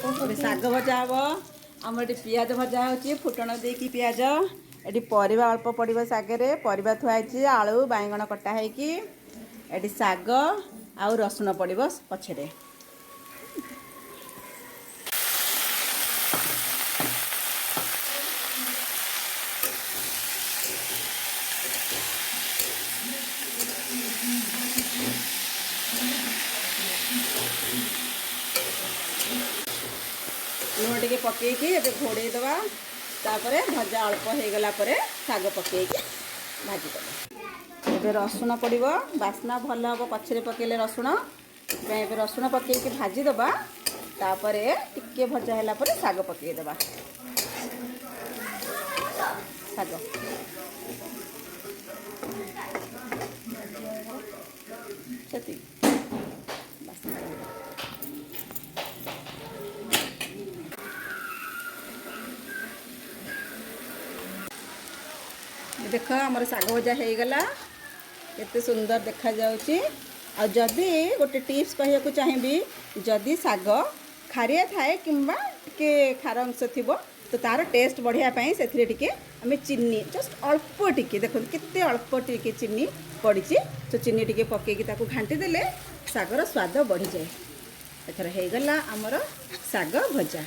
ଏବେ ଶାଗ ଭଜା ହେବ। ଆମର ଏଠି ପିଆଜ ଭଜା ହେଉଛି, ଫୁଟଣ ଦେଇକି ପିଆଜ। ଏଠି ପରିବା ଅଳ୍ପ ପଡ଼ିବ ଶାଗରେ। ପରିବା ଥୁଆ ହେଇଛି, ଆଳୁ ବାଇଗଣ କଟା ହେଇକି। ଏଠି ଶାଗ ଆଉ ରସୁଣ ପଡ଼ିବ ପଛରେ। ଲୁଣ ଟିକେ ପକେଇକି ଏବେ ଘୋଡ଼େଇ ଦେବା। ତାପରେ ଭଜା ଅଳ୍ପ ହେଇଗଲା ପରେ ଶାଗ ପକେଇକି ଭାଜିଦେବା। ଏବେ ରସୁଣ ପଡ଼ିବ, ବାସ୍ନା ଭଲ ହେବ ପଛରେ ପକେଇଲେ ରସୁଣ। ସେଥିପାଇଁ ଏବେ ରସୁଣ ପକେଇକି ଭାଜିଦେବା। ତାପରେ ଟିକେ ଭଜା ହେଲା ପରେ ଶାଗ ପକେଇଦେବା। ଶାଗ ସେତିକି ବାସ୍ନା ରହିବ। ଦେଖ, ଆମର ଶାଗ ଭଜା ହେଇଗଲା, କେତେ ସୁନ୍ଦର ଦେଖାଯାଉଛି। ଆଉ ଯଦି ଗୋଟେ ଟିପ୍ସ କହିବାକୁ ଚାହିଁବି, ଯଦି ଶାଗ ଖାରିଆ ଥାଏ କିମ୍ବା ଟିକେ ଖାର ଅଂଶ ଥିବ, ତ ତାର ଟେଷ୍ଟ ବଢ଼ିବା ପାଇଁ ସେଥିରେ ଟିକେ ଆମେ ଚିନି, ଜଷ୍ଟ ଅଳ୍ପ ଟିକେ, ଦେଖନ୍ତୁ କେତେ ଅଳ୍ପ ଟିକେ ଚିନି ପଡ଼ିଛି, ତ ଚିନି ଟିକେ ପକେଇକି ତାକୁ ଘାଣ୍ଟି ଦେଲେ ଶାଗର ସ୍ୱାଦ ବଢ଼ିଯାଏ। ଏଥର ହେଇଗଲା ଆମର ଶାଗ ଭଜା।